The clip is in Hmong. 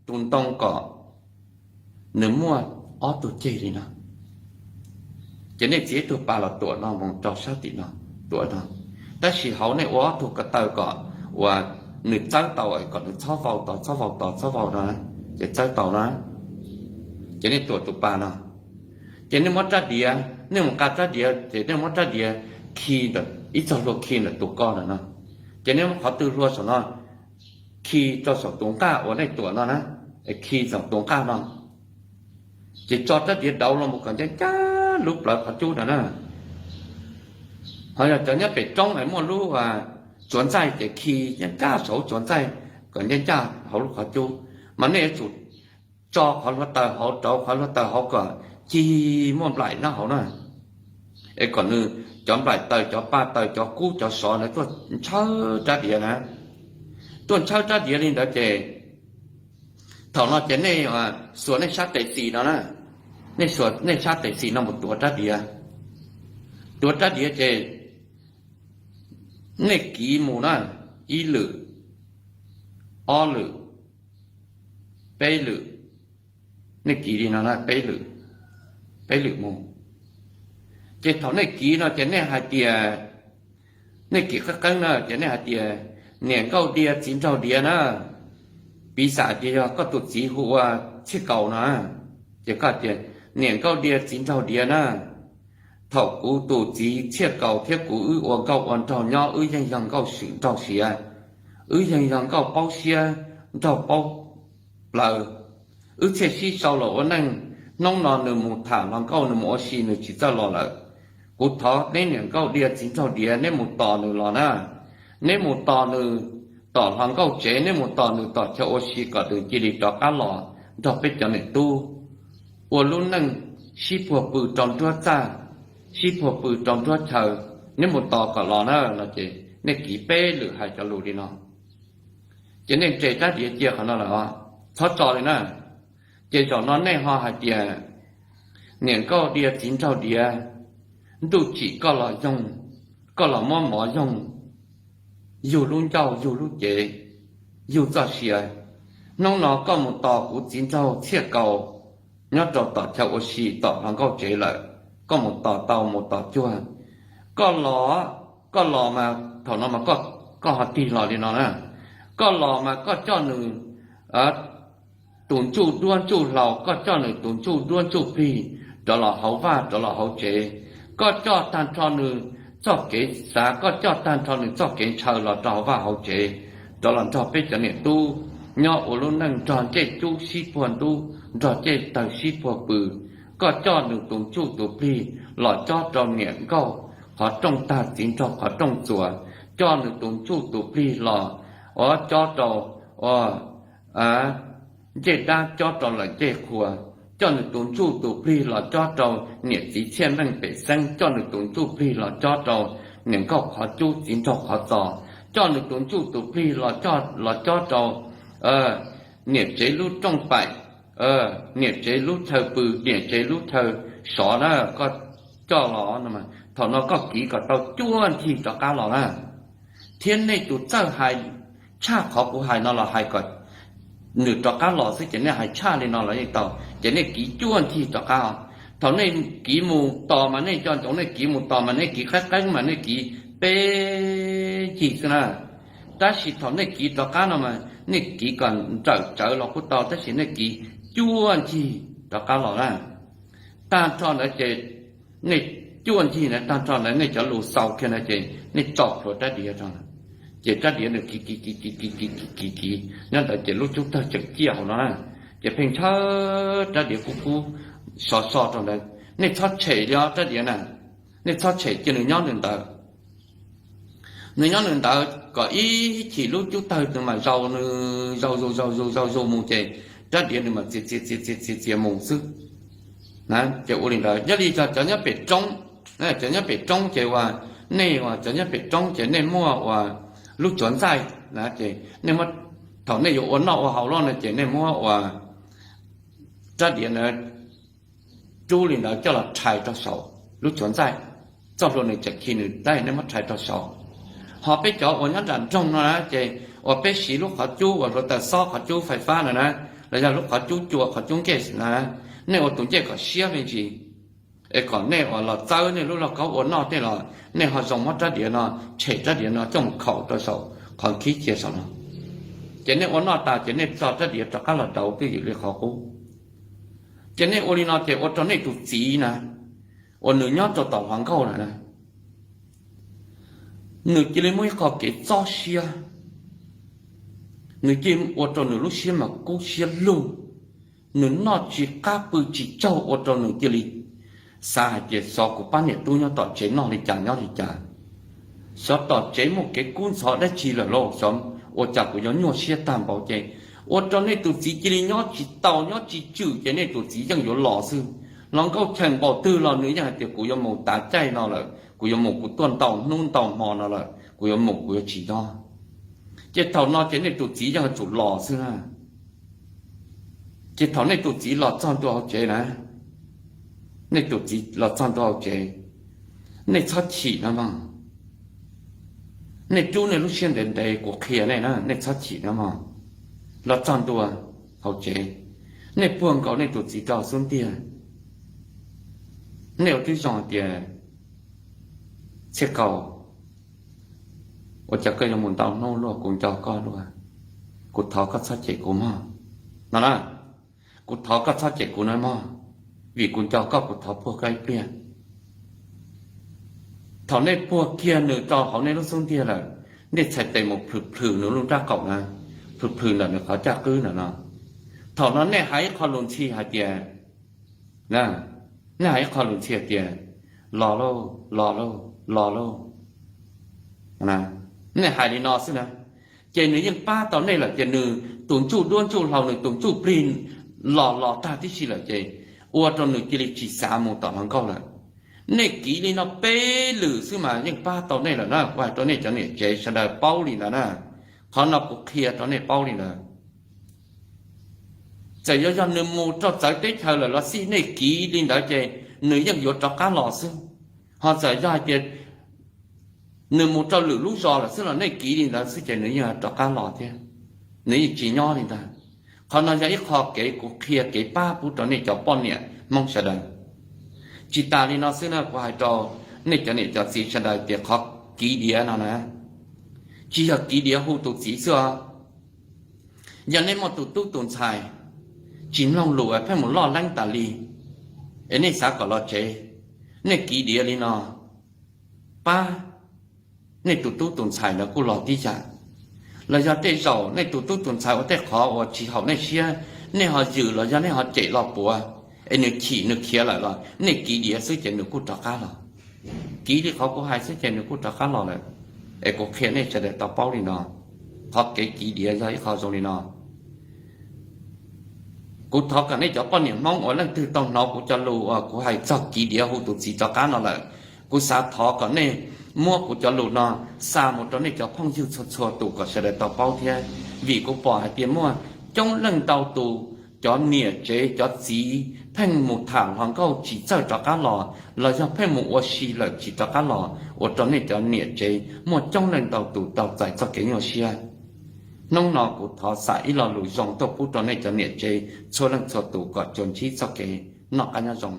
tus ntoo kom nws muaj ob tug ceg li no. Ces nej txiav ib tug pas los tuam no mus rau sab tim no, tuam no. Tab sis hauv nej ua ob tug ko taw kom uas nws txawb tau, kom nws txhob vau tos, txhob vau tos, txhob vau no, ces txawb tau no. Ces nej tuam tus pas no, ces nej muab rab diav, nej mus nqa rab diav ces nej muab rab diav khi ntawm ib txog hlua khi ntawm tus ko ntawm no. Ces nej muab qhov twg hlua saum no khi rau saum tus nqaj uas nej tuam no na, khi saum tus nqaj no. Ces tso rab diav dauv los mus kom ncaj ncaj lub plawv qhov cub ntawd na. Ho yog cov nyob pem roob es muaj lub tsuav ntxaij ces khi ncaj ncaj saum tsuav ntxaij kom ncaj ncaj hauv lub qhov cub. Mas nej yuav tsum tso qhov hluav taws hauv rau qhov hluav taws hauv kom cig muaj nplaim nyob hauv na. Es kom nws, cov nplaim taws, cov pa taws, cov kub cov sov ntawd tuaj ntshawb rab diav na. Tuaj ntshawb rab diav li ntawd ces thaum no ces nej xuas nej sab tes xis no na, nej xuas nej sab tes xis no mus tuav rab diav. Tuav rab diav ces nej kiv mus na, ib lwm, ob lwm, peb lwm, nej kiv li no na, peb lwm, peb lwm mus. Ces thaum nej kiv no ces nej hais tias, nej kiv qeeb qeeb na ces nej hais tias, niam nkauj diav txiv nraug diav na. Piv xam tias yog koj tus txiv hu ua Txhiaj Kaus no, ces koj tias, niam nkauj diav txiv nraug diav na, thaum kuv tus txiv Txhiaj Kaus thiab kuv wb ua nkauj ua nraug nyob wb yeej yog nkauj swm nraug siav, wb yeej yog nkauj paub siab nraug paub plaws, wb thiaj sib sau los ua neej. Hnub no nws mus tham hluas nkauj nws mus ua si nws tsis txawj los lawm. Kuv thov neb niam nkauj diav txiv nraug diav neb mus tos nws los na, neb mus tos nws tom hluas nkauj tsev, neb mus tos nws tom chaw ua si kom nws cia li rov qab los nrog peb cov niam tub ua lub neej sib puag pw rau nruab txaj, sib puag pw rau nruab chaw, neb mus tos kom los na no ces nej kiv peb lwm hais cov lus li no. Ces nej nres rab diav cia qhov no lawm os, txhob tso li na. Ces zaum no nej ho hais tias, niam nkauj diav txiv nraug diav, ntuj tsim koj los yoog, koj los muab mov yoog, yug lub ncauj yug lub cev, yug txoj sia. Hnub no koj mus tos kuv txiv nraug Txhiaj Kaus nyob rau tom chaw ua si tom hluas nkauj tsev lawm, koj mus tos tau mus tos cuag. Koj los, koj los mas thaum no mas koj ho tig los li no na, koj los mas koj coj nws tus ntsuj duab ntsuj hlau, koj coj nws tus ntsuj duab ntsuj plig rov los hauv vaj rov los hauv tsev, koj coj tag nrho nws txoj kev xav, koj coj tag nrho nws txoj kev ntshaw los rau hauv vaj hauv tsev, rov los nrog peb cov niam tub nyob ua lub neej nrog ncej cub sib puag ntub, nrog ncej tawg sib puag pw. Koj coj nws tus ntsuj tus plig los cob rau niam nkauj qhov rooj tag txiv nraug qhov rooj txuas, coj nws tus ntsuj tus plig los ua cob rau ncej dab cob rau lawm ncej qhua, coj nws tus ntsuj tus plig los cob rau niam txiv txhiaj meej pem xeeb, coj nws tus ntsuj plig los cob rau niam nkauj qhov cub txiv nraug qhov txos, coj nws tus ntsuj tus plig los cob rau niam tsev lub rooj paim, niam tsev lub chaw pw, niam tsev lub chaw sov na, koj coj los no, thaum no koj kiv kom tau cuaj ncig rov qab los na. Thiab nej tus txawj hais tshaj qhov kuv hais no los hais kom nws rov qab los xwb ces nej hais tshaj li no los yeej tau, ces nej kiv cuaj ncig rov qab. Thaum nej kiv mus tos mas nej nco ntsoov nej kiv mus tos mas nej kiv qeeb qeeb mas nej kiv peb ncig xwb na. Tab sis thaum nej kiv rov qab no mas nej kiv kom nrawm tsawv los kuj tau tab sis nej kiv cuaj ncig rov qab los na. Tag nrho ntawd ces nej cuaj ncig na, tag nrho ntawd nej cov lus xaus kiag na ces nej tso plhuav rab diav rau, ces rab diav nws kiv kiv kiv kiv kiv kiv kiv kiv kiv nyob ntawd ces lub cub tawg tseem ciaj hauv no na, ces pheej ntshaw rab diav kub kub sov so rau ntawd. Nej txhob tshem li os rab diav na, nej txhob tshem, cia nws nyob nws ntawd. Nws nyob nws ntawd kom ib chim lub cub tawg nws mam zaus, nws zaus zus zaus zus zaus zus mus ces rab diav nws mam txias txias txias txias txias mus xwb. Ces ua li ntawd, yog li cov nyob pem roob, cov nyob pem roob ces uas nej uas cov nyob pem roob ces nej muaj uas lub tsuav ntxaij na, ces nej muab, thaum nej yuav ua noj ua haus loj no ces nej muab uas rab diav na rub li ntawd coj los rhais rau saum lub tsuav ntxaij, txoj hlua nws tseem khi nws daim, nej muab rhais rau saum. Ho peb cov uas nyob nram nroog no na ces uas peb siv lub qhov cub uas hluav taws xob qhov cub fais fab no na, los yog lub qhov cub cua qhov cub nkej na, nej ua tus ncej kom siab me ntsis, es kom nej uas los txawb nej lub lauj kaub ua noj tej los nej ho zoo muab rab diav no, tshem rab diav no coj mus khaum rau saum qhov khib cia saum no. Ces nej ua noj tas ces nej tso rab diav rov qab los dauv twj ywm li qhov qub. Ces nej ua li no ces ua rau nej tus txiv na, uas nws nyob rau tom hluas nkauj lawm na, nws cia li muaj ib qho kev txob siab, nws cia li ua rau nws lub siab mas kub siab lug, nws noj tsis qab pw tsis tsaug ua rau nws cia li xav hais tias xyov kuv pab niam tub nyob tom tsev noj li cas nyob li cas, xyov tom tsev muaj kev kub ntxhov dab tsi lawm lauj, xyov ua cas kuv yuav nyuaj siab tag npaum ces ua rau nej tus txiv cia li nyob tsis tau nyob tsis tswm ces nej tus txiv yeej yuav los xwb. Hluas nkauj cheem npaum twg los nws yeej hais tias kuv yuav mus tav caij no lawm, kuv yuav mus kuv tuaj ntau hnub ntau hmo no lawm, kuv yuav mus kuv yuav tsis nyob. Ces thaum no ces nej tus txiv yeej yuav tsum los xwb na. Ces thaum nej tus txiv los txog ntua hauv tsev na, nej tus txiv los txog ntua hauv tsev, nej txhob chim no mog. Nej rub nej lub siab ntev ntev kuv qhia nej na, nej txhob chim no mog. Los txog ntua hauv tsev, nej puag nkaus nej tus txiv rau xub ntiag, nej ua tib zoo hais tias, Txhiaj Kaus, ua cas koj yuav mus ntau hnub luaj, kuv nco koj luaj, kuv thov koj txhob cem kuv mog, no na. Kuv thov koj txhob cem kuv no mog, vim kuv nco koj, kuv thov puag koj ib pliag. Thaum nej puag kiag nws rau hauv nej lub xub ntiag lawm, nej txhais tes mus plhws plhws nws lub nrab qaum na, plhws plhws ntawm nws qhov caj qwb ntawm no. Thaum no nej hais ib qho lus ntxhi hais tias, nej hais ib qho lus ntxhi hais tias, Los lauj, los lauj, los lauj. Nej hais li no xwb na, ces nws yeej pab tau nej lawm, ces nws tus ntsuj duab ntsuj hlauv, nws tus ntsuj plig los los tag tib si lawm ces ua rau nws cia li tsis xav mus tom hluas nkauj lawm. Nej kiv li no peb lwm xwb mas yeej pab tau nej lawm na, kuv hais rau nej cov niam tsev sawv daws paub li ntawd na. Qhov no kuv qhia rau nej paub li ntawd. Txawm yuav yog nws mus rau txawv teb chaws lawm los xij, nej kiv li ntawd ces nws yeej yuav rov qab los xwb. Ho txawm yog hais tias nws mus rau lwm lub zos lawm xwb los nej kiv li ntawd xwb ces nws yeej rov qab los thiab, nws yeej tsis nyob li ntawd. Qhov no yog ib qho kev kuv qhia kev pab pub rau nej cov poj niam Hmoob sawv daws. Tsis tas li no xwb na, kuv hais rau nej cov niam cov txiv sawv daws tias qhov kiv diav no na, tsis yog kiv diav hu tus txiv xwb os. Yog nej muaj tus tub tus ntxhais tsis mloog lus pheej mus loj leeb tas li, es nej xav kom los tsev, nej kiv diav li no pab, nej tus tub tus ntxhais ntawd kuj los tib yam. Los yog tej zaum nej tus tub tus ntxhais ua tej qhov uas tsis haum nej siab, nej ho yws los yog nej ho cem los puav, es nws chim nws khiav lawm los nej kiv diav xwb ces nws kuj rov qab los. Kiv li qhov kuv hais xwb ces nws kuj rov qab los lawm. Es kuv qhia nej sawv daws tau paub li no, qhov kev kiv diav yog ib qho zoo li no. Kuv thov kom nej cov poj niam Hmoob uas leej twg tau hnov kuv cov lus uas kuv hais txog kiv diav hu tus txiv rov qab no lawm, kuv xav thov kom nej muab kuv cov lus no xa mus rau nej cov phooj ywg txhua txhua tus kom sawv daws tau paub thiab, vim kuv pom hais tias muaj coob leej ntau tus cov niam tsev cov txiv pheej mus tham hluas nkauj tsis txawj rov qab los, los yog pheej mus ua si lawm tsis rov qab los, ua rau nej cov niam tsev muaj coob leej ntau tus tau txais txoj kev nyuaj siab. Hnub no kuv thov xa ib lo lus zoo tuaj pub rau nej cov niam tsev txhua leej txhua tus kom tsuas ntsib txoj kev noj qab nyob zoo.